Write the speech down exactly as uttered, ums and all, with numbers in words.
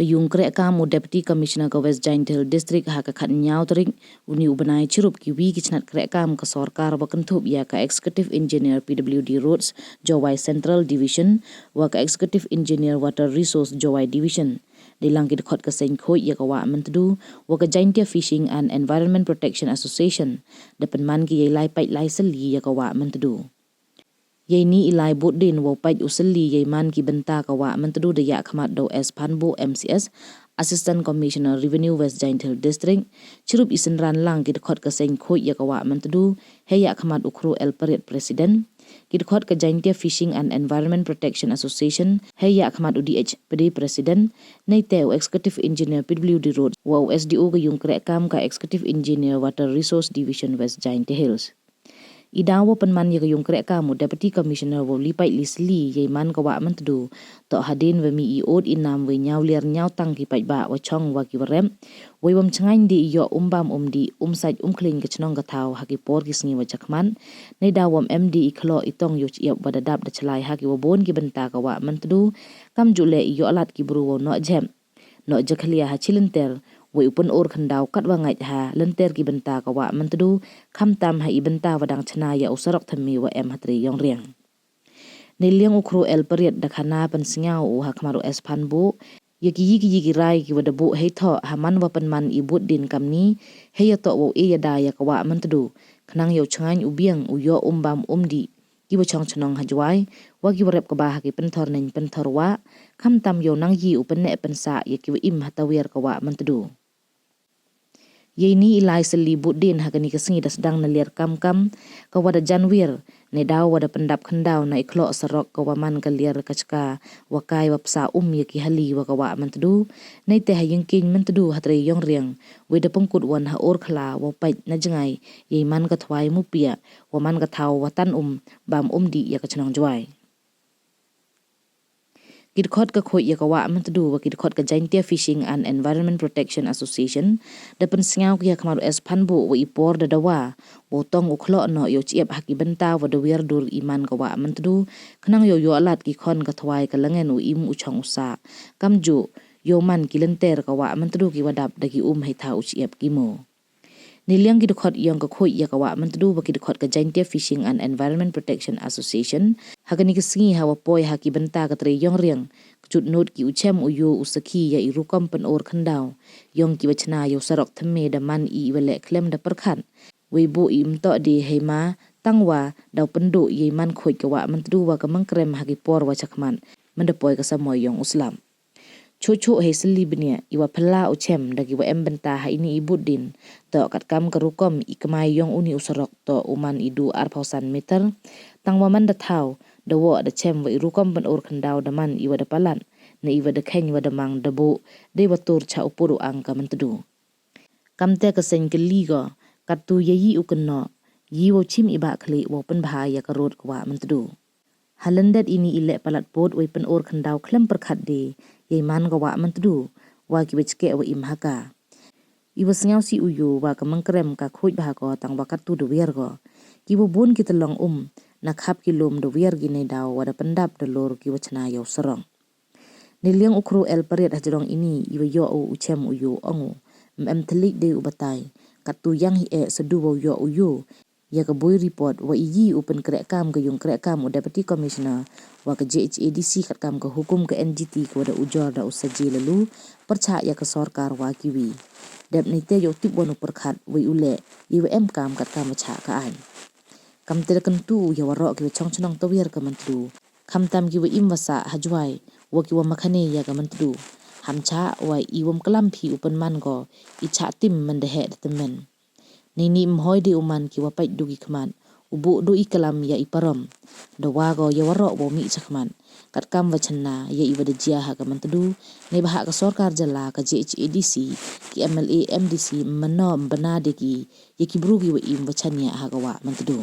Ka yung krehkaam u Deputy Commissioner ka West Jaintia Hills District ha ka khatynñiaw tarik uni u bnai chirup kiwi ki chnat krehkaam ka sorkar wa kynthup ya ka Executive Engineer P W D Roads, Jowai Central Division, wa ka Executive Engineer Water Resource, Jowai Division. Deilang ki dkhot ka seiñ khooid ya ka Wah Myntdu wa ka Jaintia Fishing and Environment Protection Association da pynman ki yei lai pait lai sylli ya ka Wah Myntdu. Yeini i lai bood dien wow pait u sylli yei man ki bynta ka Wah Myntdu da yahkhmat da u S Phanbuh, M C S, Assistant Commissioner Revenue, West Jaintia Hills District, chirup i synran lang ki dkhot ka seiñ khooid ya ka Wah Myntdu, hei yahkhmat u Khru L Pariat, President, ki dkhot ka Jaintia Fishing and Environment Protection Association, hei yahkhmat u D H Pde, President, neite u Executive Engineer P W D Road wa u S D O ka yung krehkaam ka Executive Engineer Water Resource Division, West Jaintia Hills. I daw wa pynman ya ka yung krehkaam u Deputy Commissioner wow li pait li sylli yei man ka Wah Myntdu, toh hadien wa mih i ood i naam wei ñiaw liar ñiaw tang ki paidbah wa chong wa ki warep, wei wam chngaiñ de i yoh um bam um dih, um sait um khleiñ ka chnong ka thaw ha ki por ki sngi wa chakhmat, neidaw wam em de i khloh i tong yow chiap wa da dap da chlai ha ki wa boon ki bynta ka Wah Myntdu, kamjooh leh i yoh lad ki bru wow noh jhep, noh jakhlia ha chi lynter, wei u pynur khyndaw katwa ngait ha lynter ki bynta ka Wah Myntdu, khamtam ha i bynta wa dang chna ya u sarok thymme wa em ha Tre Yongriang. Neiliang u Khru L Pariat da khana pynsngew u hakhmat u S Phanbuh ya ki yi ki yi ki rai ki wa da buh hei thoh ha man wa pynman i bood dien kamni, hei yatoh wow e yada ya ka Wah Myntdu, khnang yow chngaiñ u biang u yoh um bam um dih ki wa chong chnong ha Jowai, wa ki warep kaba ha ki pynthor neiñ pynthor wah, khamtam yow nang yi u pynneh pynsah ya ki wa im ha tawiar ka Wah Myntdu. Yeini i lai sylli bood dien ha kani ka sngi da sdang na Liar Kamkam, ka wa da jan wiar, neidaw wa da pyndap khyndaw na i khloh sarok ka wa man ka liar ka chka wa kai wa psa um ya ki hali wa ka Wah Myntdu, neite ha yingkieñ Myntdu ha Tre Yongriang, wei da pynkut wan ha Urkhla wow pait na jngai yei man ka thwai Mupiah, wa man ka thaw wa tan um bam um dih ya ka chnong Jowai. Ki dkhot ka khooid ya ka Wah Myntdu wa ki dkhot ka Jaintia Fishing and Environment Protection Association da pynsngew ki hakhmat u S Phanbuh wa i por da dawa wow tong u khloh noh yow chiap ha ki bynta wa da wiar dur i man ka Wah Myntdu, khnang yow yoh lad ki khon ka thwai ka lyngen u im u chong u sah, kamjooh yow man ki lynter ka Wah Myntdu ki wa dap da ki um hei thaw u chiap ki mo. Neiliang ki dkhot yong ka khooid ya ka Wah Myntdu wa ki dkhot ka Jaintia Fishing and Environment Protection Association, ha kani ka sngi ha wa poi ha ki bynta ka Tre Yongriang, kjut nood ki u chem u yoo u sakhi ya i rukom pynur khyndaw yong ki wa chna yow sarok thymme da man i wa leh khlem da pyrkhat, wei buh i ym toh de hei ma tang wa daw pynduh yei man khooid ka Wah Myntdu wa ka Myngkrem ha ki por wa chakhmat, mynda poi ka samoi yong u slap. Chooh chooh hei sylli bniah i wa phylla u chem da ki wa em bynta ha ini i bood dien, toh katkam ka rukom i kmai yong uni u sarok toh u man i du arphaw san meter, tang wa man da thaw da woh da chem wa i rukom pynur khyndaw da man i wa da palat, ne i wa da kheiñ wa da mang da buh, dei wa tur cha u pud u ang ka Myntdu. Kamte ka seiñ kylli ko, kattu ya yi u kynnoh, yi wow chim i bah khlieh wow pynbha ya ka rud ka Wah Myntdu. Ha lyndet ini i leh palat pud wei pynur khyndaw khlem pyrkhat de yei man ka Wah Myntdu wa ki wa chkeh wa im ha ka. I wa sngewsih u yoo wa ka Myngkrem ka khooid bha ko tang wa kattu da wiar ko. Ki wa boon ki tyllong um na khap ki lum da wiar ki neidaw wa da pyndap da lur ki wa chna yow sarok. Neiliang u Khru L Pariat hajrong ini i wa yoh u u chem u yoo ong u, ym em thylliej de u batai, kattu yang hi eh sa du wow yoh u yoo ya ka bui report wa i yi u pynkrehkaam ka yung krehkaam u Deputy Commissioner wa ka J H A D C katkam ka hukum ka N G T ka wa da ujor da u Sajid Laloo pyrchah ya ka sorkar wa kiwi. Dep neite yow tip wan u pyrkhat wei u leh yei wa em kam katkam wa chah ka aiñ. Kamte da kyntu u ya waroh ki wa chong chnong tawiar ka Myntdu, khamtam ki wa im wa sah ha Jowai wa ki wa makhane ya ka Myntdu, ham chah wa i wam klam phi u pynman ko i chah tim man da heh da tymmen. Neini ym hoi de u man ki wa pait du ki khmat, u buh du i klam ya i parom. Da wa ko ya waroh wow mih chakhmat, katkam wa chynna ya i wa da jia ha ka Myntdu, neibhah ka sorkar jylla, ka J H A D C, ki M L A, M D C, ym mano ym bna de ki ya ki bru ki wa im wa chaniah ha ka Wah Myntdu.